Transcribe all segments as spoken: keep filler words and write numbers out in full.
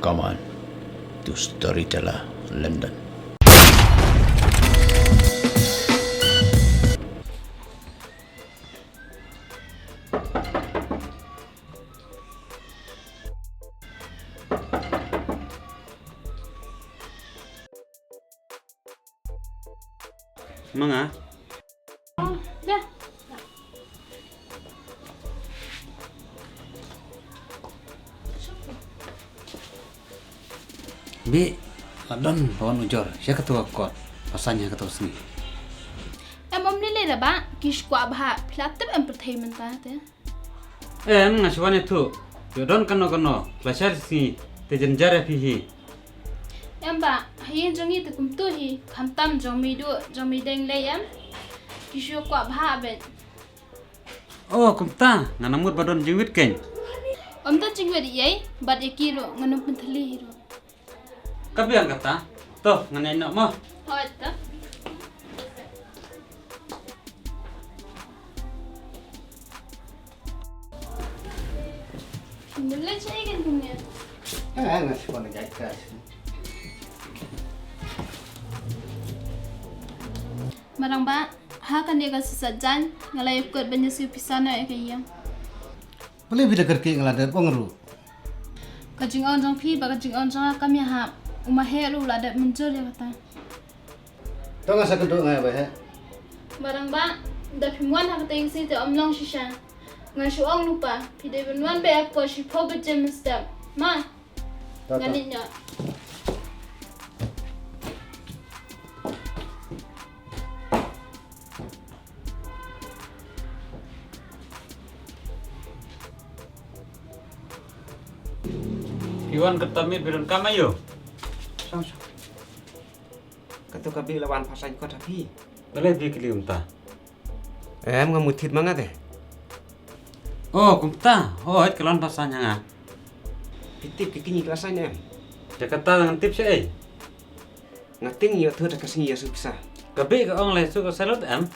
Come on to Storyteller London. Manga. Da. Bi, la don ba wan ujor sha kato ka kot, ba saiñ ha kato ka sngi. Em, ym lei lei da ba, ki shu kwah bha, phi la tip em pyrthei mynta te. Em, nga shu wan ïathuh. Ïoh don kano kano, la shah sngi, te jynjar ïa phi hi. Em ba, ha ïing jong ngi te kumto hi, khamtam jong Meiduh, jong Meideng lei em. Ki shu kwah bha beit. Oh, kumta, nga nang mut ba don jingwit kein. Ym don jingwit ei ei, bad ïa ki ruh, ngan ym pynthylli hi ruh. Ka biang kata. To, ngan ïaid noh mo. Hooid, to. Ngan leit shaei kein kumne? Eh, nga shu wan ïaid ka. Marang ba, ha kane ka shisha jaiñ, nga la ïa kut ban ïa siew pisa noh ïa ka ïing. Balei phi da kyrkieh, nga la dep ong ruh. Ka jingong jong phi bad ka jingong jong nga kam ïahap. U Maheh ruh u la dep mynjur ïa kata. To nga sa kynduh, nga ïa ba heh. Marang ba, da phim wan ha kata ka sngi te ym long shisha. Nga shu ong lypa, phi dei ban wan beit ha ka por shiphew baje mynstep. Ma. To, to. Ngan leit noh. Phi wan kata miet phi donkam aïu? Shong, shong. Kato ka Bih la wan pha saiñ kot ha phi. Balei phi kylli kumta? Em, nga mut thied ma nga te. Oh, kumta. Hooid, ka la wan pha saiñ ha nga. Phi tip ki kñi ki la saiñ em? Ïa kata ngan tip shaei? Nga tieng ïoh thut ha ka sngi ïa siew pisa. Ka Bih ka ong la ïa siew ka salute em?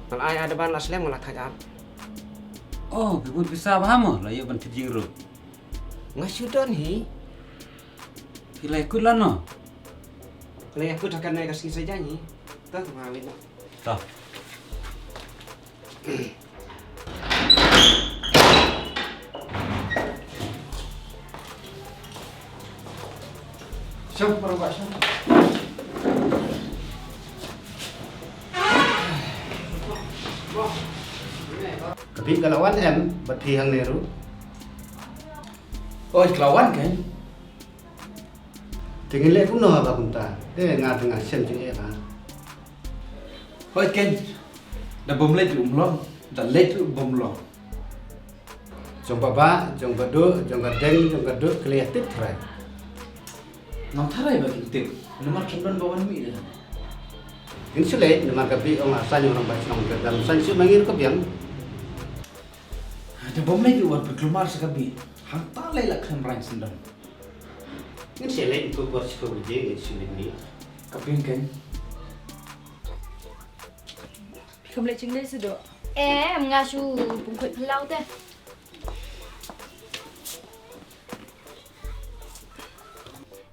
Nga la ai advance la slem, nga la thait ap. Oh, phi bun pisa bha mo, la ïoh ban thied ïing ruh. Nga shu don hi. Phi la ïakut lano? La ïakut ha kane ka sngi sa jaiñ hi. To, to nga wit noh. To. Shong, para bah, shong. Ka Bih ka la wan em, bad phi hangne ruh? Oi, ka la wan kein. Te ngin leh kumno haba kumta? Te nga te nga shem jingeh bha. Hooid kein, da bym leit ruh ym long, da leit ruh bym long. Jong Bah Bah, jong Bah Duh, jong ka Deng, jong ka Duh, ki la ïa tip tharai. Ngam tharai ba kin tip, namar kim don ba wan mih de. Ngin shu leit, namar ka Bih ong la saiñ u rangbah shnong, te dang saiñ shuh ma ngi ruh ka biang. Da bym leit ruh wat pynkulmar sha ka Bih, hangta lei la khlem raiñ syndon. Ngin sa leit, ko por shiphew baje ngin sa leit ni. Ka biang kein. Phi kham leit jingleit shuh doh? Em, nga shu pynkhot phyllaw te.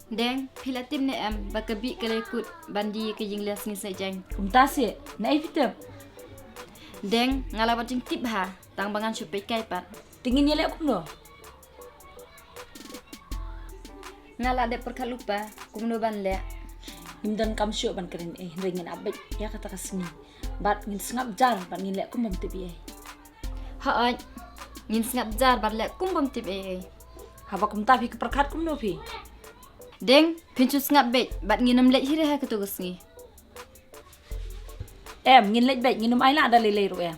Deng, phi la tip ne em ba ka Bih ka la ïakut ban die ka ïing la sngi Snieh Jaiñ? Kumta seh, naei phi tip? Deng, nga la wad jingtip bha, tang ba ngan shu peit kai pat. Te ngin ïaleh kumno? Nga la dep pyrkhat lypa kumno ban leh. Ngim donkam shuh ban kren ei, hynrei ngin ap beit ïa kata ka sngi. Bad ngin sngap jar bad ngin leh kum bym tip ei ei. Hooid, ngin sngap jar bad leh kum bym tip ei ei. Haba kumta phi ka pyrkhat kumno phi? Deng, phin shu sngap beit bad ngin ym leit hi re ha kato ka sngi. Em, ngin leit beit, ngin ym ailad da lei lei ruh em.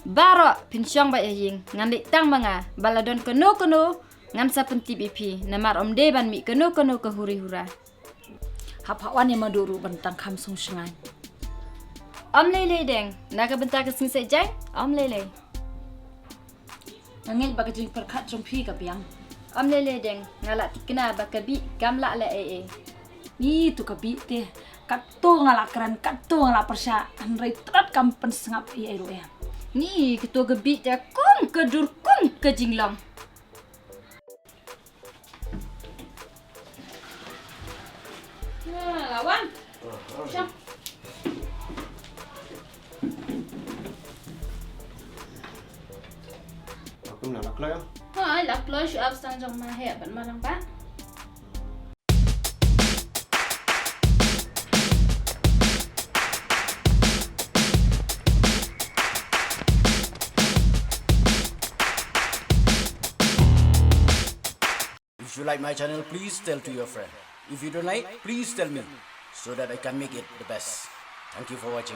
Baroh phin shong beit ha ïing, ngan leit tang ma nga, ba la don kano kano ngan sa pyntip ïa phi, namar ym dei ban mih kano kano ka huri hura. Hap ha wan ïa Madu ruh ban tang kham sngewsynei. Ym lei lei Deng, na ka bynta ka Snieh Snieh Jaiñ, ym lei lei. Nga ngeit ba ka jingpyrkhat jong phi ka biang. Ym lei lei Deng, nga la thikna ba ka Bih kam lah leh ei ei. Ni tu ka Bih te, katto nga la kren, katto nga la pyrshah, hynrei trat kam pynsngap ei ei ruh em. Ni kato ka Bih te kum ka dur kum ka jinglong. Ah, la wan. Shong. Kum na la kloi. Ha, la kloi shu ap stang jong ma he ban ma lang ba. If you like my channel, please tell to your friend. If you don't like, please tell me so that I can make it the best. Thank you for watching.